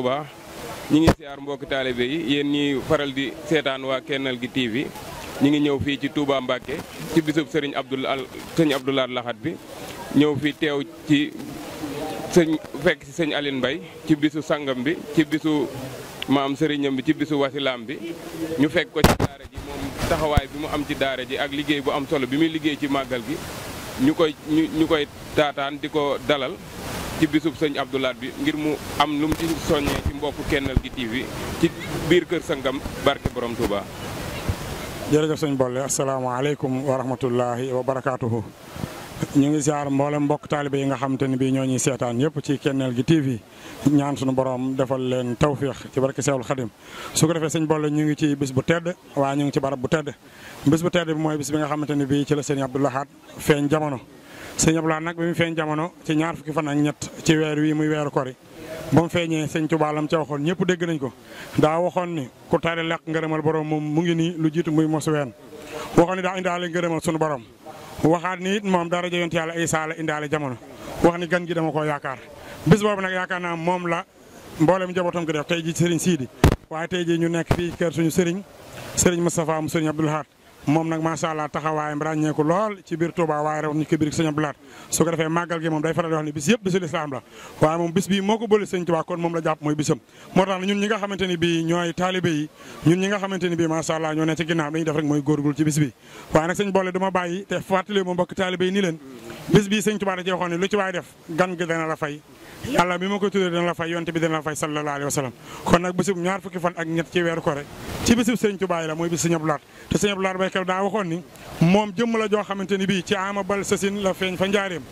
Touba ñi ngi siyaar mbokki taalibe yi yéen ñi faral di seetaan waa Kennel gi TV ñi ngi ñëw fii ci Touba Mbacké ci bisub sëriñ Abdou Lahad Lahat bi ñëw fi teew ci fekk ci sëñ Aline Mbaye ci bisu sangam bi ci bisu maam sëriñam bi ci bisu wasilaam bi ñu fekk ko ci daara ji moom taxawaay bi mu am ci daara ji ak liggéey bu am solo bi muy liggéey ci màggal gi ñu koy taataan di ko dalal ci bisub sëñ Abdou Lahad bi ngir mu am lu mu ci soññee ci mbokku Kennel gi TV ci biir kër sangam barke borom Touba. jërëjëf sëñ Bolle asalaamaaleykum wa rahmatullahi wa barakaatuhu. ñu ngi ziar mboolem mbokk taalibe yi nga xamante ne bii ñoo ñuy seetaan yëpp ci Kennel gi TV ñaan suñu borom defal leen tawfiix ci barke Seexul Xadim su ko defee sëñ Bolle ñu ngi ci bis bu tedd waaye ñu ngi ci barab bu tedd bis bu tedd bi mooy bis bi nga xamante ne bii ci la sëñ Abdou Lahad feeñ jamono. sëñ Abdou Lahad nag bi mu feeñ jamono ci ñaar fukki fan ak ñett ci weer wi muy weeru kori ba mu feeñee sëñ Tuubaa lam ca waxoon ñëpp dégg nañ ko daa waxoon ni ku tari lekk ngërëmal borom moom mu ngi nii lu jiitu muy mosu ween waxoon ni daa indaale ngërëmal sunu borom waxaat ni it moom dara yonent yàlla Isaa la indaale jamono wax ni gan gi dama koo yaakaar bis boobu nag yaakaar naa moom la mboolem njabootam ko def tey ji sëriñ Siidi waaye tey ji ñu nekk fii kër suñu sëriñ Moustapha mu sëriñ Abdou Lahad moom nag macha allah taxawaayam ràññeeku lool ci biir Touba waaye raw ñu ko biir sëñ Abdou Lahad su ko defee màggal gi moom day faral di wax ni bis yëpp bisul islam la waaye moom bis bii moo ko bële sëñ Touba kon moom la jàpp mooy bisam moo tax ñun ñi nga xamante ni bii ñooy taalibe yi ñun ñi nga xamante ni bii macha allah ñoo ne ci ginnaaw dañuy def rek mooy góorgóorlu ci bis bi waaye nag sëñ Bolle duma bàyyi te fàttali ma mbokk taalibe yi ni leen bis bii sëñ Touba da cee waxoon ne lu ci waay def gan gi dana la fay yàlla bi ma ko tuddee dana la fay yonte bi dana la fay sallallahu alayhi wa sallam kon nag bisub ñaar fukki fan ak ñett ci weeru kore ci bisub sëñ Touba yi la mooy bis sëñ Abdou Lahad te sëñ Abdou Lahad baykat daa waxoon ni moom jëmm la joo xamante ni bii ci ama bal sasin la feeñ fa njaareem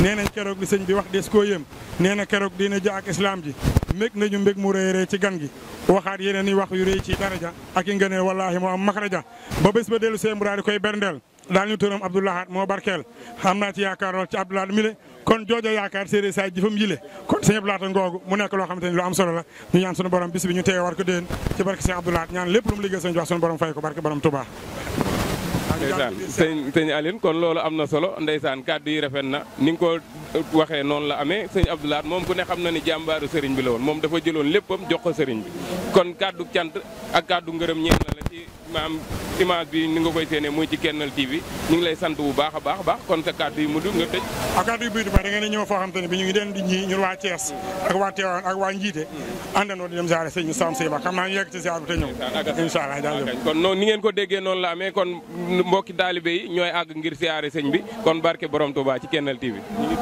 nee nañ keroog li sëñ bi wax des koo yéem nee na keroog dina ja ak islam ji mbég nañu mbég mu rëy rëy ci gan gi waxaat yeneen i wax yu rëy ci daraja ak i ngëneel wallaahi moo am maxraja ba bés ba dellu see muraadi koy berndeel daal ñu turam Abdou Lahad moo barkeel xam naa ci yaakaar lool ci Abdou Lahad mile kon joojo yaakaar séeréer saa jëfam yile kon sëñ Abdou Lahad ngoogu mu nekk loo xamante ni lu am solo la ñu ñaan sunu borom bis bi ñu teewe war ko déen ci barke sëñ Abdou Lahad ñaan lépp lu mu liggéey sëñ wax sunu borom fay ko barke borom Touba. ndeysaan sëñ Aline kon loolu am na solo ndeysaan kàddu yi rafet na ni nga ko waxee noonu la amee sëñ Abdou Lahad moom ku ne xam na ni jàmbaaru sëriñ bi la woon moom dafa jëloon léppam jox ko sëriñ bi kon kàddu cant ak kàddu ngërëm ñeen na la ci maam image bi ni nga koy séenee muy ci Kennel TV ñu ngi lay sant bu baax a baax kon sa kàddu yi mu dugg nga tëj ak kàddu yi buy ba da ngeen ñëw foo xam te ne bi ñu ngi den di ñi ñun waa Thiès ak waa Tivaouane ak waa Njiite àndandoo di dem ziare sëñ Sam Sey ba xam naa ñu yegg ci ziar bi te ñëw incha allah jaajëf kon noonu ni ngeen ko déggee noonu la amee kon mbokki taalibe yi ñooy àgg ngir ziare sëñ bi kon barke borom Touba ci Kennel TV ñu ngi